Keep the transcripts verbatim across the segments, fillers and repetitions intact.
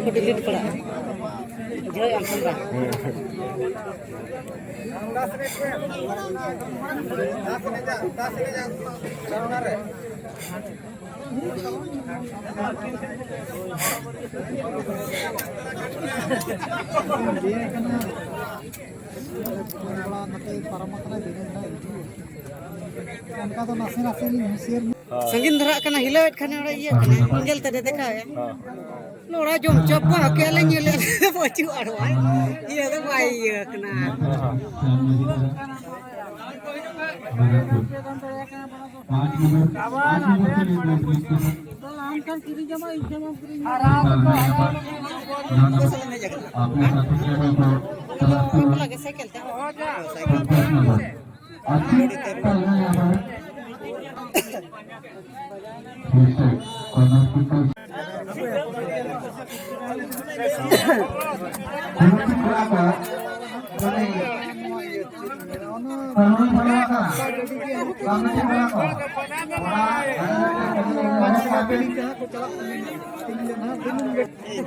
ᱠᱚ ᱰᱤᱞᱤᱴ ᱠᱚᱨᱟ᱾ ᱡᱚᱭ ᱟᱢ ᱥᱟᱢᱵᱟ᱾ ᱚᱱᱠᱟ ᱫᱚ ᱱᱟᱥᱮ ᱱᱟᱥᱮ ᱞᱤᱧ ᱦᱩᱸᱥᱤᱭᱟᱹᱨ ᱧᱚᱜ᱾ ᱥᱟᱺᱜᱤᱧ ᱫᱷᱟᱨᱟᱜ ᱠᱟᱱᱟ, ᱦᱤᱞᱟᱹᱣᱮᱫ ᱠᱷᱟᱱᱮ ᱚᱸᱰᱮ ᱤᱭᱟᱹᱜ ᱠᱟᱱᱟ, ᱮᱸᱜᱮᱞ ᱛᱮ ᱫᱮᱠᱷᱟᱣᱮᱫᱼᱟ᱾ ᱦᱮᱸ᱾ ᱱᱚᱲᱟ ᱡᱚᱢ ᱪᱟᱵᱟ ᱠᱮᱫ ᱞᱮ, ᱧᱮᱞᱮᱫ ᱞᱮ ᱵᱟᱹᱪᱩᱜ ᱟᱲᱣᱟ᱾ ᱤᱭᱟᱹ ᱫᱚ ᱵᱟᱭ ᱤᱭᱟᱹ ᱠᱟᱱᱟ᱾ ᱚᱱᱟ ᱜᱮ ᱥᱟᱭᱠᱮᱞ ᱛᱮ᱾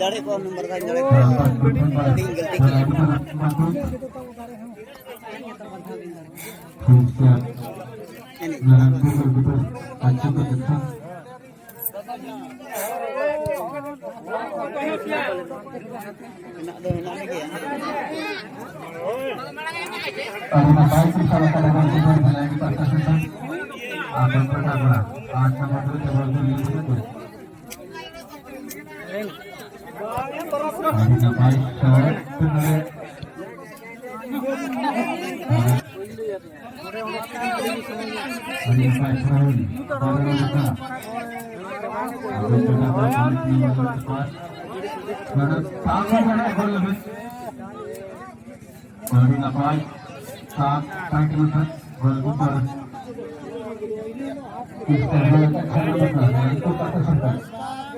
ᱫᱟᱲᱮ ᱠᱚ ᱱᱚᱢᱵᱚᱨ ᱫᱟᱧ ᱫᱟᱲᱮ ᱠᱚ᱾ ᱛᱤᱧ ᱜᱟᱹᱞᱛᱤ ᱠᱮᱫᱟ᱾ ᱮᱱᱮᱡ᱾ ᱦᱮᱱᱟᱜ ᱫᱚ ᱦᱮᱱᱟᱜ ᱜᱮᱭᱟ᱾ ᱟᱹᱰᱤ ᱱᱟᱯᱟᱭ ᱠᱚ ᱥᱟᱵ ᱟᱠᱟᱫᱟ ᱵᱚᱞ ᱠᱚ ᱵᱚᱞ ᱵᱷᱟᱞᱟᱭ ᱯᱟᱥᱴᱟ ᱥᱮᱫ ᱠᱷᱚᱱ᱾ ᱟᱨ ᱱᱚᱝᱠᱟ ᱜᱮ ᱟᱵᱚ ᱟᱨ ᱱᱚᱝᱠᱟ ᱜᱮ ᱟᱵᱚ ᱟᱹᱰᱤ ᱱᱟᱯᱟᱭ ᱥᱟᱨ ᱛᱮ ᱱᱚᱰᱮ᱾ ᱟᱹᱰᱤ ᱱᱟᱯᱟᱭ ᱥᱟᱨ᱾ ᱵᱟᱨᱚ ᱨᱟᱠᱷᱟ᱾ ᱟᱹᱰᱤ ᱱᱟᱯᱟᱭ ᱥᱟᱨ᱾ ᱱᱚᱰᱮ ᱥᱟᱵ ᱠᱟᱛᱮ ᱜᱳᱞ ᱞᱟᱹᱜᱤᱫ᱾ ᱟᱹᱰᱤ ᱱᱟᱯᱟᱭ ᱥᱟᱵ ᱛᱟᱦᱮᱸ ᱠᱟᱱᱟ ᱥᱟᱨ, ᱜᱳᱞᱠᱤᱯᱟᱨ᱾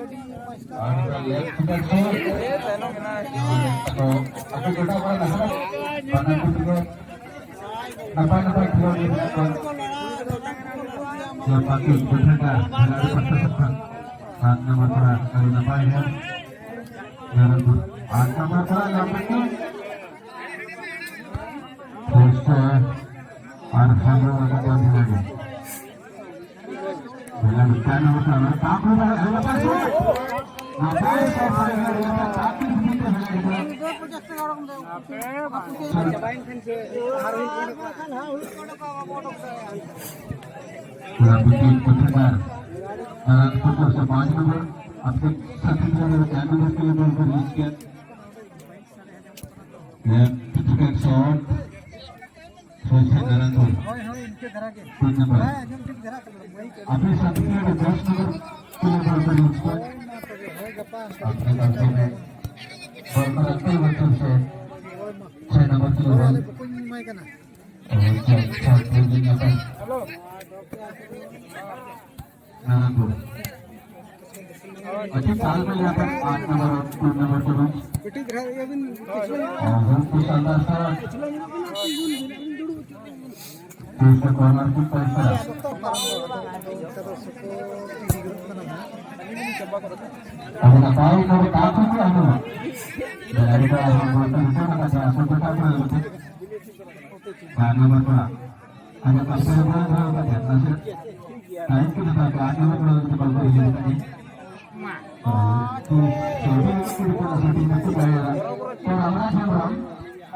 ᱟᱹᱰᱤ ᱱᱟᱯᱟᱭ ᱞᱮᱜᱽ ᱯᱷᱩᱴ ᱥᱟᱨ᱾ ᱟᱫᱚ ᱟᱯᱮ ᱴᱚᱴᱷᱟ ᱠᱚᱨᱮ ᱱᱟᱦᱟᱜ ᱵᱟᱱᱟᱨ ᱴᱤᱢ ᱜᱮ ᱱᱟᱯᱟᱭ ᱱᱟᱯᱟᱭ ᱠᱷᱮᱞᱳᱰ ᱜᱮ ᱢᱮᱱᱟᱜ ᱠᱚᱣᱟ᱾ ᱡᱮ ᱯᱟᱹᱛᱤ ᱯᱤᱴᱷᱟᱹᱴᱟ ᱵᱷᱮᱞᱟᱨᱤ ᱯᱟᱥᱴᱟ ᱥᱮᱫ ᱠᱷᱚᱱ ᱟᱴ ᱱᱟᱢᱵᱟᱨ ᱠᱚᱲᱟ ᱟᱹᱰᱤ ᱱᱟᱯᱟᱭ ᱜᱮ᱾ ᱟᱴ ᱱᱟᱢᱵᱟᱨ ᱠᱚᱲᱟ ᱧᱟᱢ ᱞᱮᱠᱷᱟᱱ ᱯᱩᱭᱥᱟᱹ ᱟᱨ ᱦᱟᱡᱟᱨ ᱴᱟᱠᱟ ᱵᱷᱮᱞᱟᱨᱤ᱾ पाँच नंबर, आपके साथी जो है, चार नंबर के लिए बोल कर रिलीज किया। Left, shot. ᱥᱚᱪᱪᱷᱮ ᱫᱷᱟᱨᱟ ᱠᱚ᱾ ᱦᱳᱭ, ᱦᱳᱭ, ᱤᱱᱠᱟᱹ ᱫᱷᱟᱨᱟ ᱜᱮ᱾ ᱛᱤᱱ ᱱᱟᱢᱵᱟᱨ᱾ ᱦᱮᱸ, ᱟᱸᱡᱚᱢ ᱴᱷᱤᱠ ᱫᱷᱟᱨᱟ ᱠᱟᱱᱟ, ᱢᱟᱹᱭᱤᱠ ᱟᱹᱜᱩ᱾ ᱟᱯᱮ ᱥᱟᱱᱛᱤᱯᱩᱨ ᱨᱮ ᱫᱚᱥ ᱱᱟᱢᱵᱟᱨ ᱠᱷᱮᱞᱳᱰ ᱵᱚᱞ ᱯᱮ ᱨᱤᱞᱤᱡᱽ ᱠᱚᱣᱟ᱾ ᱦᱳᱭ, ᱢᱟ ᱛᱚᱵᱮ, ᱦᱳᱭ, ᱜᱟᱯᱟ᱾ ᱟᱯᱮ ᱫᱚᱞ ᱯᱮ ᱢᱮ᱾ ᱵᱚᱞ ᱯᱮ ᱨᱟᱠᱷᱟ ᱵᱚᱪᱷᱚᱨ ᱥᱮ ᱦᱳᱭ, ᱢᱟ᱾ ᱪᱷᱚᱭ ᱱᱟᱢᱵᱟᱨ ᱠᱷᱮᱞᱳᱰ ᱦᱳᱭ, ᱵᱚᱞ᱾ ᱟᱞᱮ ᱵᱟᱠᱚᱧ ᱮᱢᱟᱭ ᱠᱟᱱᱟ᱾ ᱦᱳᱭ, ᱪᱷᱚᱭ, ᱪᱷᱚᱭ, ᱪᱷᱚᱭ ᱫᱤᱱ ᱟᱯᱮ᱾ ᱱᱟᱨᱟᱱᱯᱩᱨ᱾ ᱟᱪᱪᱷᱟ, ᱪᱟᱞ ᱯᱮ ᱞᱟᱹᱭᱟ ᱯᱮ, ᱟᱴ ᱱᱟᱢᱵᱟᱨ, ᱛᱤᱱ ᱱᱟᱢᱵᱟᱨ ᱠᱷᱮᱞᱳᱰ᱾ ᱠᱟᱹᱴᱤᱡ ᱫᱷᱟᱨᱟ ᱤᱭᱟᱹ ᱵᱤᱱ ᱯᱤᱪᱷᱞᱟᱹ ᱧᱚᱜ ᱵᱤᱱ᱾ ᱦᱚᱸ, ᱦᱚᱸ, ᱠᱩᱥᱟᱞ ᱫᱟᱥ ᱛᱟᱲᱟ᱾ ᱯᱤᱪᱷᱞᱟᱹ ᱧᱚᱜ ᱵᱤᱱ ᱟᱨ ᱛᱤᱸᱜᱩᱱ ᱵᱤᱱ, ᱟᱹᱵᱤᱱ ᱫᱩᱲᱩᱵ ᱦᱚᱪᱚᱜ ᱵᱤᱱ᱾ ᱛᱤᱥ ᱠᱚ ᱠᱚᱨᱱᱟᱨ ᱠᱤᱠ ᱯᱟᱭᱥᱟ᱾ ᱟᱫᱚ ᱛᱚ ᱯᱟᱨᱚᱢ ᱜᱚᱫᱚᱜ ᱠᱟᱱᱟ, ᱟᱫᱚ ᱚᱱᱠᱟ ᱫᱚ ᱥᱚᱠᱛᱚ ᱤᱫᱤ ᱜᱚᱫᱚᱜ ᱠᱟᱱᱟ ᱱᱟᱦᱟᱜ᱾ ᱟᱫᱚ ᱱᱟᱯᱟᱭ ᱠᱚ ᱠᱟᱛᱷᱟ ᱠᱚ ᱟᱸᱡᱚᱢᱟ᱾ ᱡᱟᱦᱟᱸ ᱞᱮᱠᱟ ᱟᱨᱦᱚᱸ ᱵᱚᱞ ᱠᱚ ᱨᱤᱴᱟᱨᱱ ᱟᱠᱟᱫᱟ, ᱟᱥᱚᱞ ᱠᱟᱛᱷᱟ ᱠᱚ ᱟᱸᱡᱚᱢᱟ᱾ ᱪᱟᱨ ᱱᱟᱢᱵᱟᱨ ᱠᱚᱲᱟ᱾ ᱟᱫᱚ ᱠᱟᱹᱢᱤ ᱨᱮ ᱵᱟᱝ ᱫᱚᱦᱚ ᱠᱟᱛᱮ, ᱱᱟᱥᱮ ᱴᱟᱭᱤᱢ ᱠᱚ ᱦᱟᱛᱟᱣ ᱠᱮᱫᱟ, ᱟᱨ ᱱᱟᱢᱵᱟᱨ ᱠᱚᱲᱟ ᱫᱚ ᱵᱟᱝ ᱠᱚ ᱦᱤᱡᱩᱜ ᱠᱟᱱᱟ᱾ ᱛᱚ, ᱥᱟᱹᱰᱤ ᱠᱚ ᱠᱩᱲᱤ ᱠᱚᱲᱟ ᱥᱟᱹᱰᱤ ᱠᱚ ᱠᱚ ᱵᱟᱭᱟ᱾ ᱛᱚ, ᱨᱟᱢᱨᱟᱡᱽ ᱦᱮᱢᱵᱨᱚᱢ,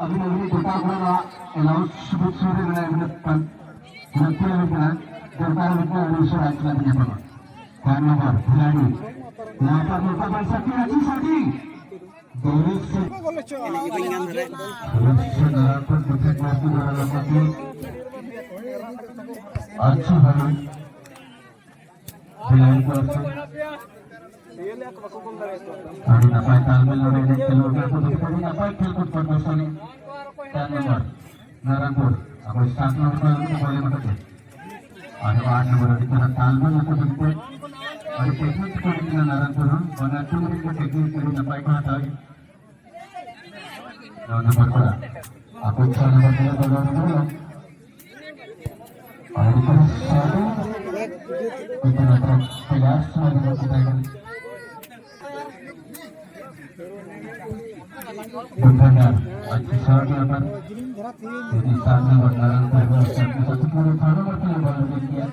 ᱟᱹᱵᱤᱱ, ᱟᱹᱵᱤᱱ ᱜᱚᱴᱟ ᱠᱚᱲᱟ ᱱᱚᱣᱟ ᱮᱞᱟᱣᱩᱱᱥ ᱵᱩᱛᱷ ᱥᱩᱨ ᱨᱮ ᱢᱮᱱᱟᱭᱟ, ᱢᱮᱱᱟᱜ ᱠᱷᱟᱱ, ᱞᱟᱹᱠᱛᱤ ᱟᱹᱵᱤᱱ ᱠᱟᱱᱟ, ᱫᱚᱨᱠᱟᱨ ᱟᱹᱵᱤᱱ ᱠᱟᱱᱟ, ᱩᱱᱤ ᱥᱚᱨᱟᱭ ᱠᱮᱞᱟ ᱵᱤᱱ ᱧᱟᱯᱟᱢᱟ᱾ ᱪᱟᱨ ᱱᱚᱢᱵᱚᱨ, ᱠᱷᱤᱞᱟᱲᱤ, ᱱᱚᱣᱟ ᱯᱟᱨ ᱱᱚᱝᱠᱟ ᱵᱟᱭ ᱥᱟᱹᱰᱤ, ᱟᱹᱰᱤ ᱥᱟᱹᱰᱤ᱾ ᱟᱪᱪᱷᱟ ᱵᱷᱟᱹᱜᱤ᱾ ᱵᱮᱞᱟᱭ ᱠᱚ ᱟᱨ ᱟᱹᱰᱤ ᱱᱟᱯᱟᱭ ᱛᱟᱞᱢᱮᱞ ᱱᱚᱰᱮ ᱮᱱᱮᱡ ᱠᱷᱮᱞᱳᱰ ᱨᱮ ᱟᱵᱚ ᱫᱚ ᱟᱹᱰᱤ ᱱᱟᱯᱟᱭ ᱠᱷᱮᱞ ᱠᱚ ᱯᱨᱚᱫᱚᱨᱥᱚᱱ᱾ ᱪᱟᱨ ᱱᱚᱢᱵᱚᱨ ᱱᱟᱨᱟᱱᱯᱩᱨ, ᱟᱵᱚ ᱥᱟᱛ ᱱᱚᱢᱵᱚᱨ ᱠᱚ ᱵᱚᱞ ᱮᱢ ᱠᱟᱛᱮ᱾ ᱟᱨᱦᱚᱸ ᱟᱴ ᱱᱚᱢᱵᱚᱨ ᱟᱹᱰᱤ ᱪᱮᱦᱨᱟ ᱛᱟᱞᱢᱮᱞ ᱟᱠᱚ ᱫᱚ ᱟᱹᱰᱤ ᱴᱮᱠᱱᱤᱠ ᱠᱚ ᱮᱱᱮᱡ ᱠᱟᱱᱟ ᱱᱟᱨᱟᱱᱯᱩᱨ ᱦᱚᱸ᱾ ᱵᱟᱱᱟᱨ ᱴᱤᱢ ᱨᱮᱱ ᱠᱚ ᱴᱮᱠᱱᱤᱠ ᱟᱹᱰᱤ ᱱᱟᱯᱟᱭ ᱠᱚ ᱦᱟᱛᱟᱣ ᱮᱫᱟ᱾ नौ नंबर पर आपको छह नंबर के लिए बॉल डालना पड़ेगा। और ऊपर साधु, ऊपर अठारह पचास वाले को बताएगा। डिफेंडर, अच्छी शॉट यहाँ पर। यदि सामने बंदा रन करेगा, उससे अपने साथ पूरे अठारह नंबर के लिए बॉल रिलीज किया।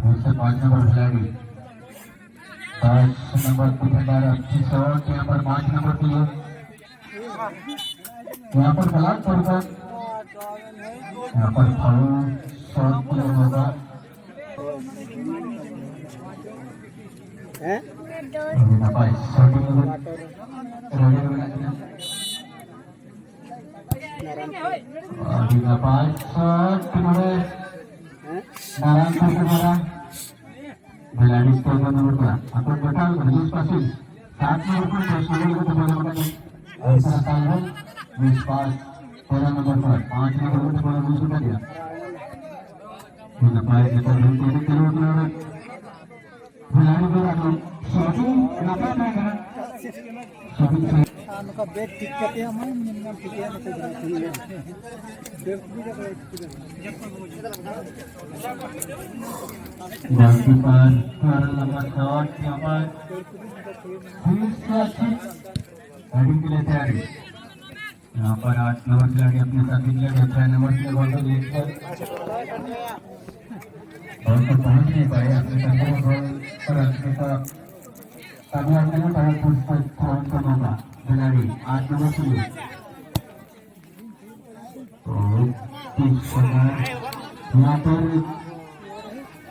फिर से पाँच नंबर खिलाड़ी, पाँच नंबर डिफेंडर, अच्छी शॉट यहाँ पर पाँच नंबर के लिए। यहाँ पर ब्लॉक पड़ता, यहाँ पर फाउल शॉट किया होगा। ᱟᱹᱰᱤ ᱱᱟᱯᱟᱭ ᱥᱚᱴ ᱨᱮᱰᱤ ᱢᱮᱱᱟᱜ ᱠᱤᱱᱟ᱾ ᱟᱹᱰᱤ ᱱᱟᱯᱟᱭ ᱥᱚᱴ ᱱᱚᱰᱮ ᱱᱟᱨᱟᱱᱯᱩᱨ ᱠᱚ ᱢᱟᱨᱟ ᱵᱮᱞᱟᱰᱤ ᱥᱴᱮᱰᱤᱭᱟᱢ ᱱᱚᱰᱮ ᱟᱠᱚ ᱴᱳᱴᱟᱞ ᱨᱤᱞᱤᱡᱽ ᱯᱟᱥᱤᱝ ᱥᱟᱛ ᱱᱚᱢᱵᱚᱨ ᱠᱷᱚᱱ ᱫᱚᱥ ᱱᱚᱢᱵᱚᱨ ᱠᱚ ᱵᱚᱞᱚ ᱠᱟᱱᱟ᱾ ᱟᱨ ᱥᱟᱛᱟᱞ ᱨᱮ ᱢᱤᱥ ᱯᱟᱥ ᱛᱮᱨᱚ ᱱᱚᱢᱵᱚᱨ ᱠᱷᱚᱱ ᱯᱟᱸᱪ ᱱᱚᱢᱵᱚᱨ ᱠᱚ ᱵᱚᱞᱚ ᱠᱟᱱᱟ᱾ ᱟᱹᱰᱤ ᱱᱟᱯᱟᱭ ᱡᱚᱛᱚ ᱦᱚᱲ ᱠᱚ ᱠᱷᱮᱞᱳᱰ ᱠᱟᱱᱟ᱾ ᱟᱨ ᱱᱚᱝᱠᱟ ᱵᱮᱜᱽ ᱴᱷᱤᱠ ᱠᱟᱛᱮ ᱟᱢ ᱦᱚᱸ ᱧᱮᱞ ᱧᱟᱢ ᱴᱷᱤᱠᱟᱹᱭᱟ ᱱᱚᱛᱮ ᱫᱚ᱾ गोलकीपर कर लंबा शॉट यहाँ पर। फिर से अच्छी हेडिंग के लिए तैयारी। यहाँ पर आठ नंबर खिलाड़ी अपने साथी खिलाड़ी छह नंबर के बॉल को लेकर बॉल को पहुंच नहीं पाए, अपने कंधे में बॉल पर रखने का कामयाब नहीं पाया, फिर से थ्रो इन का मौका। खिलाड़ी आठ नंबर के लिए। तो तीस नंबर यहाँ पर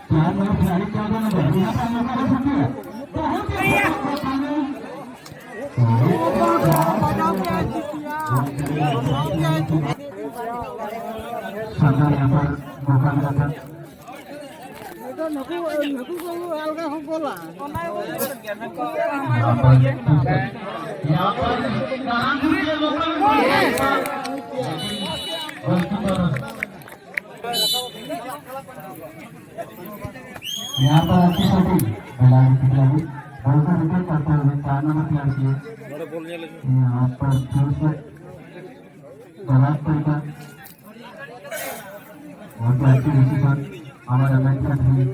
चार नंबर खिलाड़ी, चौदह नंबर, यहाँ पर मौका हो सकती है। बहुत ही अच्छा मौका है। शानदार यहाँ पर मौका मिला था। यहाँ पर, यहाँ पर गोलकीपर यहाँ पर अच्छी शॉटिंग, बेलाल की खिलाड़ी बॉल को रिटेन करते हुए चार नंबर प्लेयर किए। यहाँ पर फिर से गलत तरीका। बहुत अच्छी डिसीजन हमारे मैच का थी।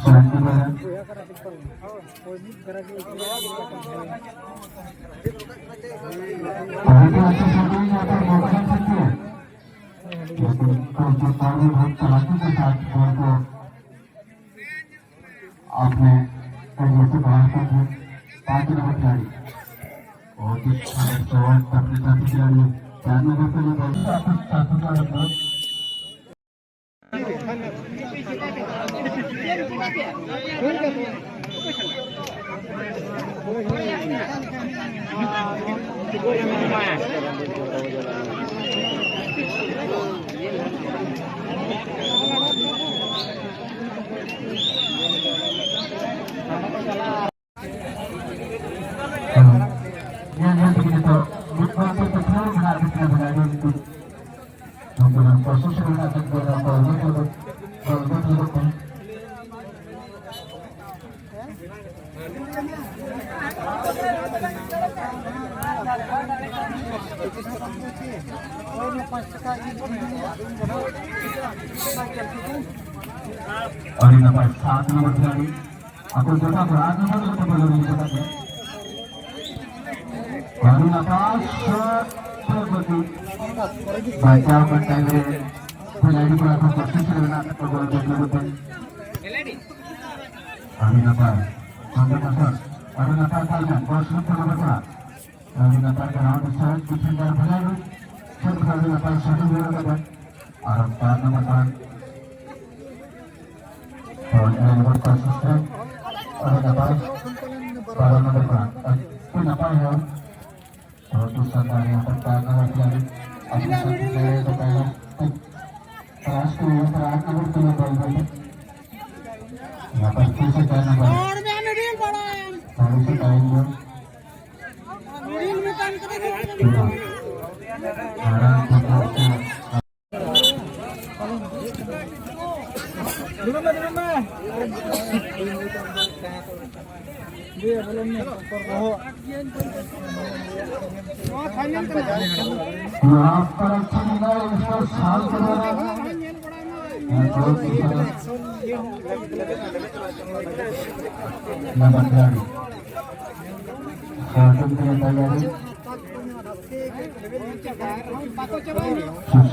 शांति भवन। बहुत ही अच्छा शॉट यहाँ पर मौका दे सकती है। लेकिन कोलकाता में बहुत चालाकी के साथ बॉल को आपने एरिया से बाहर कर दिया। पाँच नंबर खिलाड़ी। बहुत ही अच्छा शॉट अपने साथी खिलाड़ी। चार नंबर के लिए बॉल। ᱧᱮᱞ ᱧᱮᱞ ᱛᱮᱜᱮ ᱱᱤᱛᱚᱜ ᱢᱤᱫ ᱵᱟᱨ ᱛᱮ ᱯᱟᱹᱴᱷᱩᱣᱟᱹ ᱢᱮᱱᱟᱜ ᱠᱚ ᱛᱟᱵᱚᱱᱟ, ᱟᱹᱰᱤ ᱢᱤᱫᱴᱤᱡ ᱱᱚᱝᱠᱟᱱᱟᱜ ᱠᱚᱥᱤᱥ ᱨᱮ ᱢᱮᱱᱟᱜ ᱠᱚ ᱛᱟᱵᱚᱱᱟ, ᱵᱚᱞ ᱵᱚᱞ ᱵᱚᱞ ᱵᱚᱞ ᱵᱚᱞ ᱵᱚᱞ ᱠᱚ᱾ ᱟᱹᱰᱤ ᱱᱟᱯᱟᱭ, ᱥᱟᱛ ᱱᱚᱢᱵᱚᱨ ᱠᱷᱤᱞᱟᱲᱤ᱾ ᱟᱠᱚ ᱡᱚᱴᱟᱣ ᱠᱚ ᱟᱨ ᱱᱚᱣᱟ ᱫᱚ ᱠᱚ ᱵᱚᱞᱚ ᱞᱟᱹᱜᱤᱫ ᱠᱟᱛᱮ᱾ ᱟᱹᱰᱤ ᱱᱟᱯᱟᱭ ᱥᱚᱴ ᱠᱚ ᱵᱟᱹᱜᱤ᱾ ᱵᱟᱧᱪᱟᱣ ᱠᱟᱱ ᱴᱟᱭᱤᱢ ᱨᱮ ᱠᱷᱤᱞᱟᱲᱤ ᱠᱚᱲᱟ ᱠᱚ ᱠᱳᱥᱤᱥ ᱨᱮ ᱢᱮᱱᱟᱜ ᱛᱟᱠᱚᱣᱟ ᱜᱳᱞ ᱵᱮᱜᱽ ᱞᱟᱹᱜᱤᱫ ᱛᱮ᱾ ᱟᱹᱰᱤ ᱱᱟᱯᱟᱭ᱾ ᱟᱹᱰᱤ ᱱᱟᱯᱟᱭ᱾ ᱟᱹᱰᱤ ᱱᱟᱯᱟᱭ ᱛᱟᱞᱢᱟ᱾ ᱵᱚᱞ ᱥᱩᱨ ᱠᱚ ᱵᱟᱠᱷᱨᱟ᱾ ᱟᱹᱰᱤ ᱱᱟᱯᱟᱭ ᱠᱟᱱᱟ᱾ ᱚᱸᱰᱮ ᱥᱚᱦᱚᱡ ᱰᱤᱯᱷᱮᱱᱰᱟᱨ ᱵᱷᱟᱞᱟᱭ ᱥᱩᱨ ᱠᱷᱚᱱ ᱟᱹᱰᱤ ᱱᱟᱯᱟᱭ ᱥᱚᱴ ᱦᱩᱭ ᱠᱟᱫᱟ᱾ ᱟᱨ ᱪᱟᱨ ᱱᱚᱢᱵᱚᱨ ᱠᱷᱚᱱ ᱦᱳᱭ, ᱟᱹᱰᱤ ᱱᱟᱯᱟᱭ ᱠᱚᱥᱤᱥ ᱨᱮ, ᱟᱹᱰᱤ ᱱᱟᱯᱟᱭ᱾ ᱵᱟᱨᱚ ᱱᱚᱢᱵᱚᱨ ᱠᱷᱚᱱ ᱟᱹᱰᱤ ᱱᱟᱯᱟᱭ ᱦᱚᱸ᱾ ᱵᱚᱦᱩᱛ ᱥᱟᱱᱫᱟᱨ ᱭᱟᱦᱟᱸ ᱯᱟᱨ ᱪᱟᱨ ᱱᱚᱢᱵᱚᱨ ᱠᱷᱤᱞᱟᱲᱤ ᱟᱹᱰᱤ ᱥᱟᱱᱛᱤ ᱥᱮ ᱵᱟᱛᱟᱭᱟ᱾ ᱛᱚ, ᱠᱞᱟᱥ ᱠᱚ ᱭᱟᱦᱟᱸ ᱯᱟᱨ ᱟᱴ ᱱᱚᱢᱵᱚᱨ ᱠᱷᱤᱞᱟᱲᱤ ᱵᱚᱞ ᱵᱚᱞ ᱭᱟᱦᱟᱸ ᱯᱟᱨ ᱯᱷᱤᱨ ᱥᱮ ᱪᱟᱨ ᱱᱚᱢᱵᱚᱨ ᱦᱚᱲ ᱢᱮ ᱟᱹᱰᱤ ᱵᱟᱲᱟᱭ᱾ ᱦᱚᱲ ᱥᱮ ᱴᱟᱭᱤᱢ ᱫᱚ ᱨᱤᱞ ᱢᱮ ᱠᱟᱱ ᱠᱟᱱᱟ᱾ ᱢᱟᱨᱟᱝ ᱯᱚᱛᱚᱵ ᱥᱮ ᱫᱩᱲᱩᱵ ᱢᱮ, ᱫᱩᱲᱩᱵ ᱢᱮ᱾ ᱱᱚᱣᱟ ᱯᱷᱟᱭᱱᱟᱞ ᱠᱟᱱᱟ᱾ ᱱᱚᱣᱟ ᱯᱷᱟᱭᱱᱟᱞ ᱠᱟᱱᱟ᱾ ᱱᱟᱢᱵᱟᱨ ᱪᱟᱨ᱾ ᱥᱟᱥᱚᱱ ᱛᱮ ᱛᱟᱭᱟᱨᱤ᱾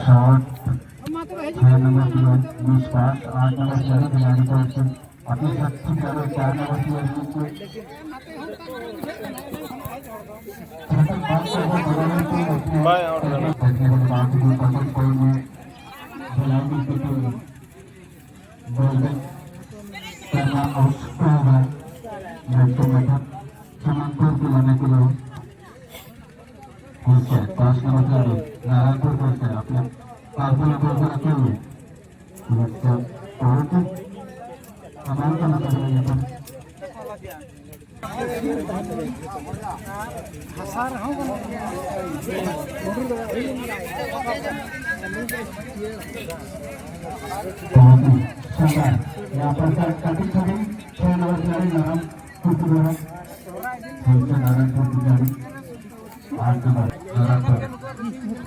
ᱥᱟᱴ᱾ ᱪᱷᱚᱭ ᱱᱟᱢᱵᱟᱨ ᱠᱷᱤᱞᱟᱲᱤ ᱢᱤᱥ ᱯᱟᱥ, ᱟᱴ ᱱᱟᱢᱵᱟᱨ ᱠᱷᱤᱞᱟᱲᱤ ᱠᱷᱤᱞᱟᱲᱤ ᱠᱚ ᱟᱨᱠᱤ ᱟᱯᱮ ᱥᱟᱛ ᱴᱷᱤᱠ ᱟᱨᱚ ᱪᱟᱨ ᱱᱟᱢᱵᱟᱨ ᱠᱷᱤᱞᱟᱲᱤ ᱠᱚ ᱵᱟᱭ ᱟᱣᱩᱴ ᱞᱮᱱᱟ᱾ ᱵᱚᱞ ᱵᱮ ᱠᱟᱨᱱᱟ ᱟᱣᱩᱴ ᱠᱚ ᱦᱚᱸ ᱢᱮᱱᱛᱮ ᱢᱮᱱᱛᱮ ᱥᱟᱢᱟᱱᱯᱩᱨ ᱠᱚ ᱢᱟᱱᱮ ᱠᱚ ᱦᱮᱸ ᱥᱮ, ᱯᱟᱸᱪ ᱱᱟᱢᱵᱟᱨ ᱠᱷᱤᱞᱟᱲᱤ ᱱᱟᱨᱟᱭᱚᱱᱯᱩᱨ ᱠᱚ ᱥᱮ ᱟᱯᱮ ᱯᱟᱸᱪ ᱱᱟᱢᱵᱟᱨ ᱠᱷᱤᱞᱟᱲᱤ ᱠᱚ ᱦᱮᱸ ᱥᱮ, ᱯᱚᱨᱚᱵᱚᱨᱛᱤ ᱥᱟᱢᱟᱱ ᱠᱚ ᱢᱟᱱᱮ ᱠᱚ ᱥᱟᱸᱜᱷᱟᱨ, ᱱᱚᱣᱟ ᱯᱟᱥᱟ ᱠᱟᱹᱴᱤᱡ ᱠᱟᱹᱴᱤᱡ, ᱪᱷᱚᱭ ᱱᱚᱢᱵᱚᱨ ᱠᱷᱤᱞᱟᱲᱤ ᱱᱟᱨᱟᱢ ᱠᱩᱠᱩ ᱫᱷᱚᱨᱚᱢ, ᱦᱚᱭᱛᱚ ᱱᱟᱨᱟᱢ ᱠᱩᱠᱩ ᱫᱷᱚᱨᱚᱢ, ᱟᱴ ᱱᱚᱢᱵᱚᱨ, ᱱᱟᱨᱟᱢ ᱫᱷᱚᱨᱚᱢ᱾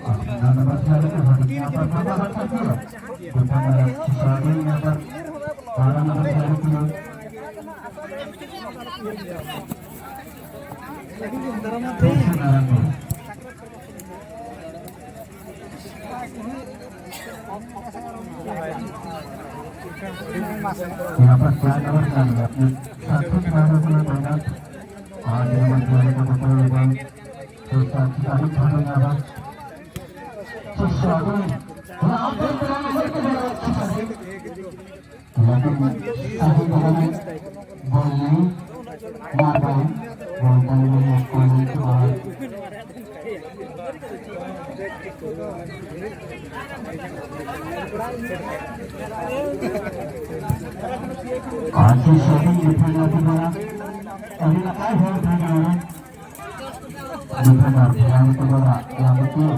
ᱟᱨ ᱱᱚᱣᱟ ᱱᱚᱢᱵᱚᱨ ᱠᱷᱤᱞᱟᱲᱤ ᱠᱚ ᱦᱟᱹᱴᱤᱧ ᱠᱟᱱᱟ, ᱯᱟᱥᱟ ᱯᱟᱥᱟ ᱠᱷᱤᱞᱟᱲᱤ᱾ ᱫᱚᱥᱟᱨ ᱱᱚᱢᱵᱚᱨ ᱠᱷᱤᱞᱟᱲᱤ ᱠᱚ ᱦᱟᱹᱴᱤᱧ ᱠᱟᱱᱟ, ᱵᱟᱨᱚ ᱱᱚᱢᱵᱚᱨ ᱠᱷᱤᱞᱟᱲᱤ ᱠᱚ यहाँ पर क्या नंबर चल रहा है? आपने साक्षी खिलाड़ी को बताया। और ये नंबर जो है, तो बताया होगा। तो साक्षी खिलाड़ी यहाँ पर। तो स्वागत है। और आप देख रहे हैं, नंबर के बड़ा अच्छा है। लेकिन सही जगह में बॉल नहीं मार पाए। बॉल बॉल में आपको नहीं तो बाहर। आज की शॉटिंग डिफेंडर की तरह अभी लगाए हुए थे। डिफेंडर ध्यान को बोला, यहाँ पे किया।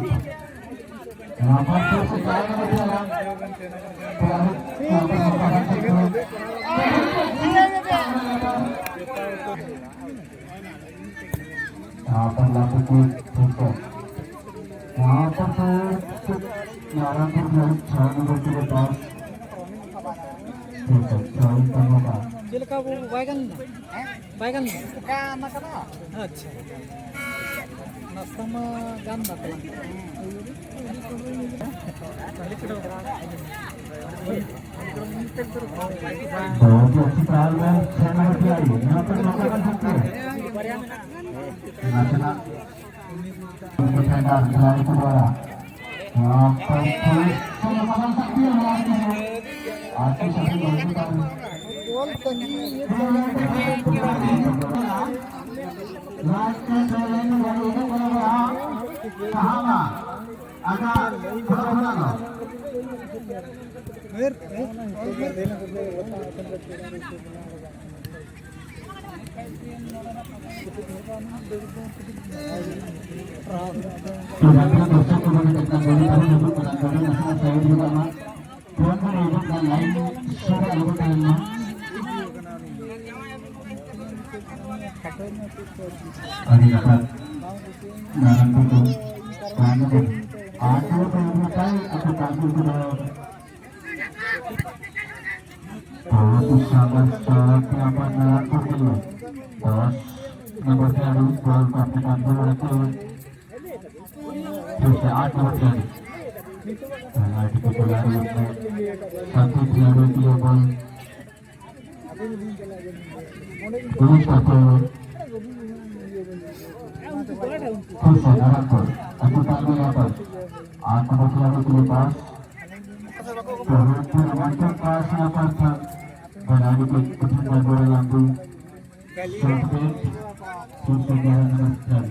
यहाँ पर फिर से जाएगा बच्चा। यहाँ पर मौका है। यहाँ पर लातू की फुर्सत, यहाँ पर तो नारायणपुर में छह नंबर के पास फुर्सत, छह नंबर का। ᱪᱮᱫ ᱞᱮᱠᱟ ᱵᱟᱭ ᱜᱟᱱ ᱮᱱᱟ? ᱵᱟᱭ ᱜᱟᱱ ᱮᱱᱟ? ᱟᱪᱪᱷᱟ᱾ ᱱᱟᱥᱛᱟ ᱢᱟ ᱜᱟᱱ ᱮᱱᱟ ᱛᱟᱞᱟᱝ᱾ ᱫᱚ ᱯᱚᱥᱪᱤᱢ ᱯᱟᱦᱟᱞ ᱨᱮ ᱪᱷᱮ ᱱᱚᱢᱵᱚᱨ ᱠᱷᱤᱞᱟᱲᱤ, ᱱᱤᱭᱟᱹ ᱯᱮ ᱱᱚᱝᱠᱟ ᱠᱟᱱ ᱥᱚᱠᱛᱤ ᱨᱮ᱾ ᱱᱟᱥᱮᱱᱟᱜ ᱩᱱᱠᱩ ᱴᱷᱮᱱ ᱟᱨ ᱠᱷᱤᱞᱟᱲᱤ ᱠᱚ ᱫᱚᱣᱟᱨᱟ ᱱᱚᱣᱟ ᱯᱚᱭᱥᱟ ᱥᱚᱠᱛᱤ ᱨᱮ ᱱᱚᱣᱟ ᱠᱚ ᱟᱨ ᱠᱚ ᱥᱟᱹᱠᱷᱤ ᱵᱟᱹᱲᱛᱤ ᱠᱟᱱ ᱞᱟᱡ ᱛᱮ ᱪᱟᱞᱮᱱ ᱜᱟᱹᱰᱤ ᱤᱫᱤ ᱠᱚ ᱞᱟᱜᱟ ᱥᱟᱦᱟᱱᱟ᱾ ᱟᱡᱟᱜ ᱵᱷᱚᱲᱟ ᱵᱷᱚᱲᱟ ᱫᱚ᱾ ᱛᱚ, ᱡᱟᱦᱟᱸ ᱛᱤᱱᱟᱹᱜ ᱫᱚᱨᱥᱚᱠ ᱠᱚ ᱢᱮᱱᱟᱜ ᱠᱟᱜ ᱠᱚᱣᱟ, ᱱᱚᱰᱮ ᱟᱨᱦᱚᱸ ᱦᱤᱡᱩᱜ ᱠᱟᱱᱟ, ᱱᱚᱰᱮ ᱱᱟᱥᱮᱱᱟᱜ side ᱧᱚᱜᱚᱜ ᱢᱟ᱾ ᱯᱷᱳᱱ ᱠᱚ ᱦᱤᱡᱩᱜ ᱠᱟᱱᱟ, line ᱥᱩᱨ ᱨᱮ ᱟᱞᱚ ᱠᱚ ᱛᱟᱦᱮᱱ ᱢᱟ᱾ ᱟᱹᱰᱤ ᱱᱟᱯᱟᱭ᱾ ᱱᱟᱨᱟᱱᱯᱩᱨ ᱠᱚ ᱛᱟᱭᱚᱢ ᱠᱚ ᱟᱨ ᱠᱚ ᱱᱟᱯᱟᱭ ᱟᱠᱚ ᱠᱟᱹᱢᱤ ᱠᱚ ᱫᱚᱦᱚ ᱠᱟᱫᱟ᱾ ᱯᱚᱸᱪᱤᱥ ᱱᱚᱢᱵᱚᱨ ᱥᱚᱨᱚᱛ ᱱᱟᱢᱵᱟᱨ ᱱᱟᱨᱟᱱᱯᱩᱨ ᱠᱚ ᱫᱚᱥ ᱱᱚᱢᱵᱚᱨ ᱠᱷᱤᱞᱟᱲᱤ ᱵᱚᱞ ᱠᱟᱯ ᱪᱮᱛᱟᱱ ᱨᱮ ᱨᱟᱠᱟᱵ ᱯᱷᱤᱨ ᱥᱮ ᱟᱴ ᱱᱚᱢᱵᱚᱨ ᱠᱷᱤᱞᱟᱲᱤ ᱯᱮᱱᱟᱞᱴᱤ ᱠᱚ ᱠᱷᱤᱞᱟᱲᱤ ᱥᱟᱛᱷᱤ ᱠᱷᱤᱞᱟᱲᱤ ᱠᱚ ᱵᱚᱞ ᱯᱩᱞᱤᱥ ᱠᱟᱛᱮ ᱯᱷᱤᱨ ᱥᱮ ᱱᱟᱨᱟᱱᱯᱩᱨ ᱟᱹᱰᱤ ᱛᱟᱭᱚᱢ ᱨᱮ ᱟᱴ ᱱᱚᱢᱵᱚᱨ ᱠᱷᱤᱞᱟᱲᱤ ᱠᱚ ᱯᱟᱥ ᱛᱚ ᱦᱟᱱᱛᱮ ᱨᱳᱢᱟᱱᱪᱚᱠ ᱯᱟᱥ ᱱᱟᱯᱟᱭ ᱛᱷᱟ ᱵᱟᱱᱟᱨ ᱠᱚ ᱠᱩᱴᱷᱤᱱ ᱵᱟᱡᱟᱨ ᱞᱟᱝᱜᱩ ᱥᱚᱴ ᱯᱮᱱᱴ ᱯᱷᱤᱨ ᱥᱮ ᱜᱮᱞ ᱱᱚᱢᱵᱚᱨ ᱠᱷᱤᱞᱟᱲᱤ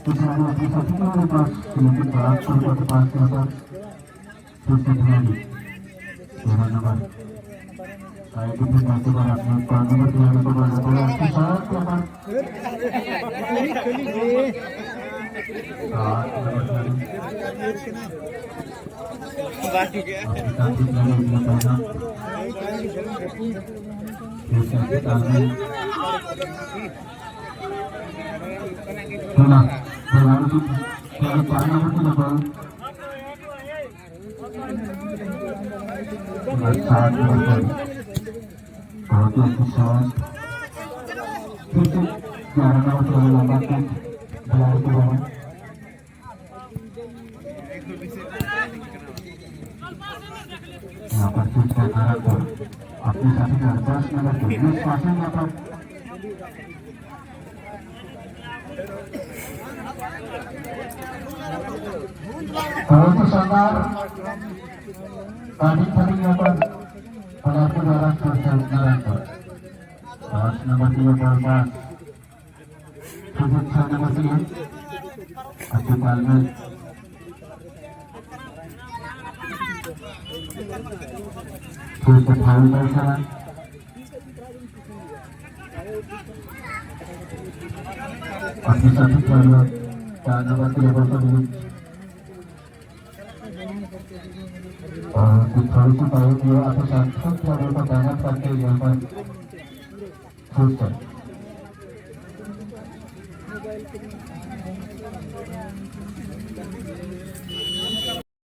Terima kasih. Terima kasih. Terima kasih. Terima kasih. Terima kasih. Saat bertemu. Perhatian siswa. Fisik yang akan selalu lambatkan. Berlari ke bawah. Yang pasti sekarang tuh. Administrasi cerdas nomor tujuh. Masih dapat. Kalau itu sabar. Tadi tadi dapat. Pelaku dalam proses jalan tuh. Pas nomor tiga belas. Sujud sana masih. Aku balik. Sujud balik sana. Aku satu balik. Dan nomor tiga belas ini. Kita itu tahu dia atau satu tiada pertanyaan pakai yang paling susah.